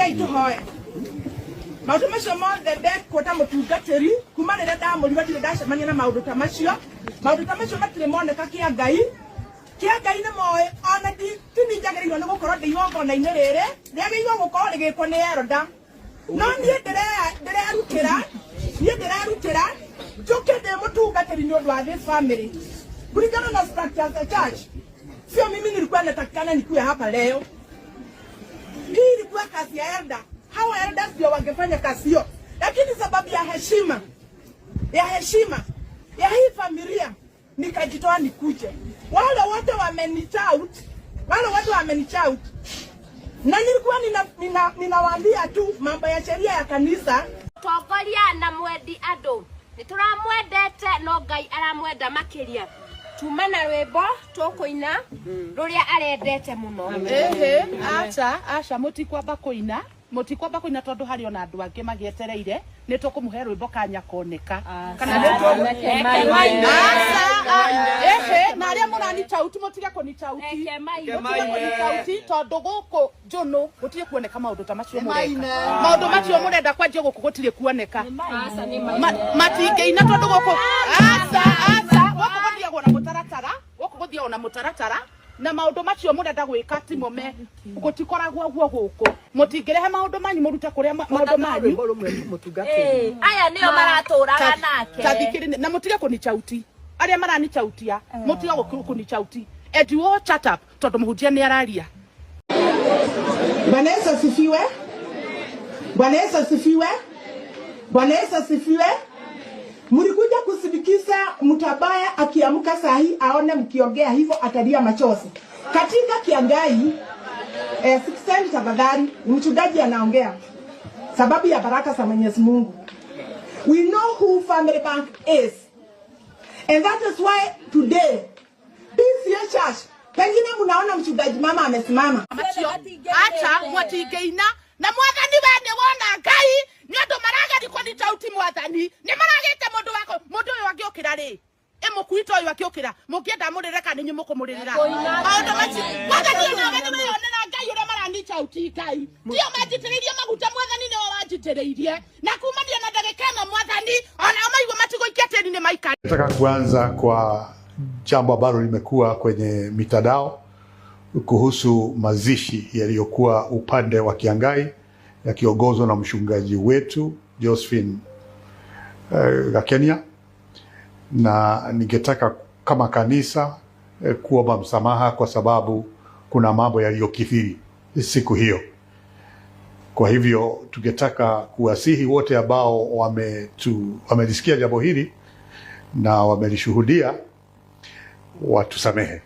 Rekei tũhoe. Maũndũ macio mothe ndekwo ta mũtungatĩri kuma rĩrĩa ndamũrirwo ndirĩ ndacemania na maũndũ ta macio. Maũndũ ta macio matirĩ moneka kĩa Ngai. Kĩa Ngai nĩ moĩ ona ti niĩ njagĩrĩirwo nĩ gũkorwo ndĩ igongona-inĩ rĩrĩ rĩagĩrĩirwo gũkorwo rĩgĩkwo nĩ elder. No niĩ ndĩrerutĩra, niĩ ndĩrerutĩra njũke ndĩ mũtungatĩri nĩ ũndũ wa this family kulingana na structure za church. Sio mimi nilikuwa natakikana nikuwe hapa leo. Hii ilikuwa kazi ya elder. Hao elders ndio wangefanya kazi hiyo, lakini sababu ya heshima ya heshima ya hii familia nikajitoa nikuje. Wale wote wamenitout, wale wote wamenitout, na nilikuwa ninawaambia tu mambo ya sheria ya kanisa. Tongoria na mwendi andu nĩ tũramwendete no Ngai aramwenda makĩria. Tuma na rwĩmbo tũkũina rũrĩa arendete mũno. Ehe, aca aca, mũtikwamba kũina, mũtikwamba kũina tondũ harĩ ona andũ angĩ magĩetereire. Nĩ tũkũmũhe rwĩmbo kanya koneka kana nĩ aca. Ehe, na arĩa mũranichauti mũtige kũnichauti, mũtige kũnichauti tondũ gũkũ njũnũ gũtirĩ kuoneka maũndũ ta macio mũreka. Maũndũ macio mũrenda kwanjia gũkũ gũtirĩ kuoneka. Matingĩina tondũ gũkũ aca aca, gũkũ gũthiagwo na mũtaratara, gũkũ gũthiagwo na mũtaratara na maũndũ macio mũrenda gwĩka timo me gũtikoragwo guo gũkũ. Mũtingĩrehe maũndũ manyu mũrute kũrĩa maũndũ manyu. Aya nĩo maratũraga nake. Tathikĩrĩ na mũtige kũnichauti, arĩa maranichautia mũtige kũnichauti, and you all shut up tondũ mũhunjia nĩ araria. Bwana Yesu asifiwe. Bwana Yesu asifiwe. Bwana Yesu asifiwe. Mlikuja kusindikiza mtabaya, akiamka saa hii aone mkiongea hivyo atalia machozi. Katika Kiangai, sikizeni tafadhali, ni mchungaji anaongea. Sababu ya baraka za Mwenyezi Mungu. We know who Family Bank is. And that is why today PCEA Church, pengine mnaona mchungaji mama amesimama. Macio acha mwatingĩina na mwathani we nĩ wona Ngai nĩ andũ marageri kũnichauti. Mwathani nĩ maragĩte mũndũ wako mũndũ ũyũ angĩũkĩra rĩ ĩmũkuita ũyũ akĩũkĩra mũngĩenda mũrĩre kana inyuĩ mũkũmũrĩrĩra maũndũ macio. Mwathani onawe nĩ weyonera Ngai ũrĩa maranichauti. Ngai tio manjitĩrĩirie maguta, mwathani nĩwe wanjitĩrĩirie na kumania na ndagĩka ĩno mwathani onao maigua matigũikia tĩri nĩ maikari. Nataka kuanza kwa jambo ambalo limekuwa kwenye mitandao kuhusu mazishi yaliyokuwa upande wa Kiangai yakiongozwa na mchungaji wetu Josephine Gakenia, na ningetaka kama kanisa kuomba msamaha kwa sababu kuna mambo yaliyokithiri siku hiyo. Kwa hivyo tungetaka kuwasihi wote ambao wamelisikia jambo hili na wamelishuhudia watusamehe.